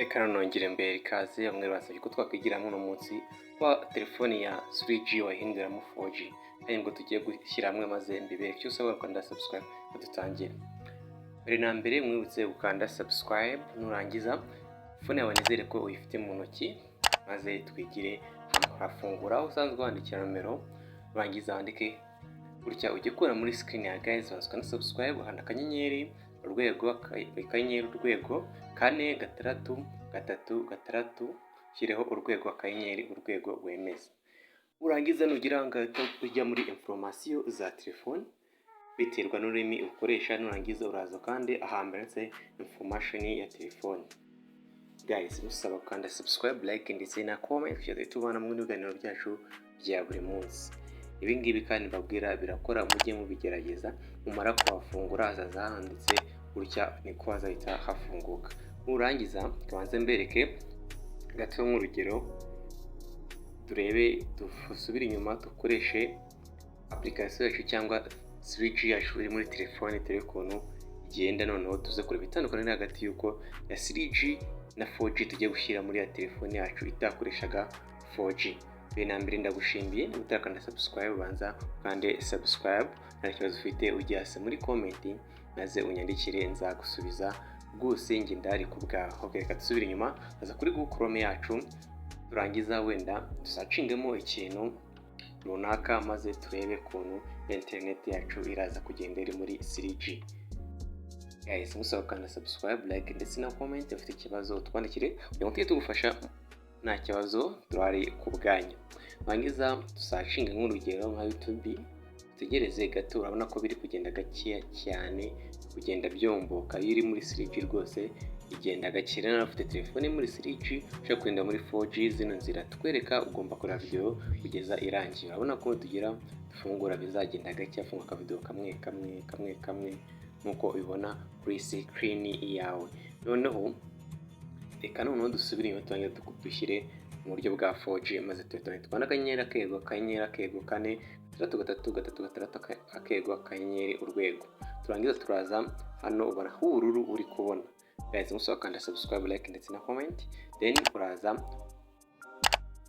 Reka nongere mbere ikaze. Bamwe basabye ko twakwigira uno munsi kwa telefoni ya 3G wahinduramo 4G, kandi ngo tugiye gushyira hamwe maze mbibereke. Icyo usabwa, gukanda subscribe. Dutangire. Mbere na mbere mwibutse gukanda subscribe. Nurangiza, phone yawe nizere ko uyifite mu ntoki, maze twigire hamwe. Urafungura aho usanzwe wandikira nomero, urangiza wandike gutya, ujye ukura muri screen ya guys. Banza subscribe, ukanda akanyenyeri, urwego, akanyenyeri, urwego, 4, 6, 3, 6, shyireho urwego, akanyenyeri, urwego, wemeze. Urangiza, nugira ngahita ujya muri information za telefone, biterwa n'ururimi ukoresha. Nurangiza, uraza kandi ahambere handitse information ya telefone. Guys, musaba gukanda subscribe, like ndetse na comment kugira ngo tubana mu biganiro byacu bya buri munsi. Ibi ngibi kandi mbabwira birakora, mujye mubigerageza. Mumara kuhafungura, hazaza handitse gutya, niko hazahita hafunguka. Nurangiza, tubanze mbereke gato nk'urugero, turebe, dusubire inyuma, dukoreshe application yacu cyangwa 3G yacu iri muri telefone, turebe ukuntu igenda. Noneho tuze kureba itandukaniro hagati y'uko ya 3G na 4G tugiye gushyira muri ya telefone yacu itakoreshaga 4G. Mbere na mbere ndagushimiye. Niba utarakanda subscribe, banza ukande subscribe. Nta kibazo ufite, ujya hasi muri comment maze unyandikire, nzagusubiza rwose, njye ndari ku bwawe. Okay, reka dusubire inyuma. Aza kuri Google Chrome yacu, turangiza wenda dusearchingemo ikintu runaka, maze turebe ukuntu internet yacu iraza kugenda iri muri 3G. Guys, musaba gukanda subscribe, like ndetse na comment. Ufite ikibazo utwandikire kugira ngo tujye tugufasha, nta kibazo, turari ku bwanyu. Warangiza dusearchinge nk'urugero nka YouTube, utegereze gato. Urabona ko biri kugenda gakeya cyane, kugenda byomboka. Iyo iri muri 3G rwose igenda gake. Rero nawe ufite telefone muri 3G ushaka kugenda muri 4G, zino nzira tukwereka, ugomba kureba video kugeza irangiye. Urabona ko tugira dufungura, bizagenda gake, afunga akavideo kamwe kamwe kamwe kamwe nk'uko ubibona kuri screen yawe. Noneho reka noneho dusubire inyuma, turangiza dushyire mu buryo bwa 4G, maze tuhita twanda akanyenyeri, akego, akanyenyeri, akego, 4, 6, 3, 3, 6, akego, akanyenyeri, urwego. Turangiza turaza hano ubona h'ubururu uri kubona. Guys, musaba kanda subscribe, like ndetse na comment. Then uraza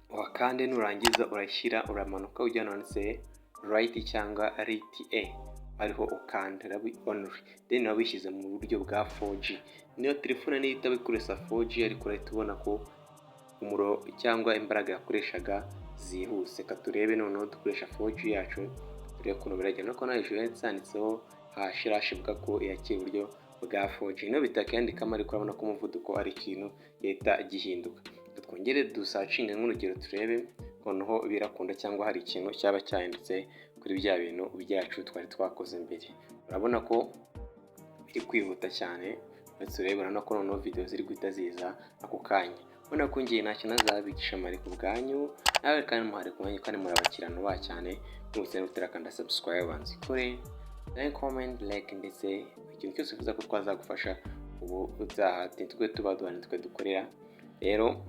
wakande, nurangiza urashyira, uramanuka ujya handitse LTE cyangwa LTE, ariho ukanda only. Then waba wishyize mu buryo bwa 4G. Niyo telefone niyo itaba ikoresha 4G, ariko urahita ubona ko umuriro cyangwa imbaraga yakoreshaga zihuse. Reka turebe noneho dukoresha 4G yacu, turebe ukuntu biragenda. Nuko no hejuru handitseho hash, ivuga ko yakira uburyo bwa 4G. Niyo bitakiyandikamo, ariko urabona ko umuvuduko ari ikintu gihita gihinduka. Twongere dusearchinge nk'urugero, turebe noneho birakunda cyangwa hari ikintu cyaba cyahindutse kuri bya bintu byacu twari twakoze mbere. Urabona ko biri kwihuta cyane. Uretse urebe, urabona ko noneho video ziri guhita ziza ako kanya. Ubona ko ngiye ntacyo nazabigisha, mari ku bwanyu nawe kandi muhari ku mwanya, kandi murabakirana ba cyane. Mwese utarakanda subscribe, banza ikore, then comment, like ndetse ikintu cyose wifuza ko twazagufasha ubu utaha, twe tuba duhana, twe dukorera. Rero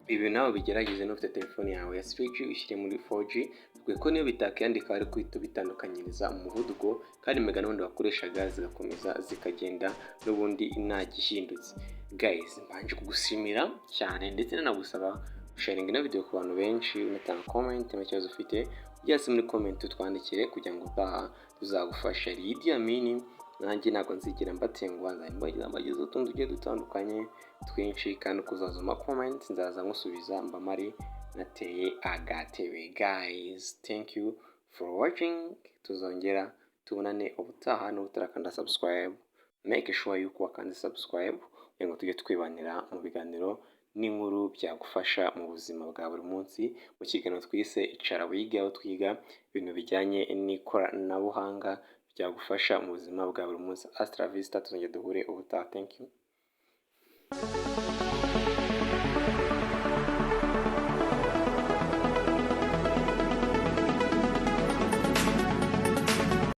ibi nawe bigerageze, n'ufite telefone yawe ya 3G ushyire muri 4G, ko niyo bitakiyandika ariko uhita ubitandukanyiriza umuvuduko, kandi mega n'ubundi wakoreshaga zigakomeza zikagenda n'ubundi nta gihindutse. Guys, mbanje kugushimira cyane, ndetse nanagusaba sharinga ino video ku bantu benshi, unatanga comment. Nta kibazo ufite, ujya hasi muri comment utwandikire kugira ngo utaha tuzagufasha. Lydia Amini, nanjye ntabwo nzigera mbatenguha, nzajya mbagezaho utuntu tugiye dutandukanye twinshi, kandi ukuzaza mu comment nzaza nkusubiza, mba mari nateye agatebe. Guys, thank you for watching. Tuzongera tubonane ubutaha. N'ubu utarakanda subscribe, make sure yuko wakanze subscribe kugira ngo tujye twibanira mu biganiro n'inkuru byagufasha mu buzima bwa buri munsi, mu kiganiro twise Icara Wige, aho twiga ibintu bijyanye n'ikoranabuhanga byagufasha mu buzima bwa buri munsi. Hasta la vista, tuzongera duhure ubutaha. Thank you.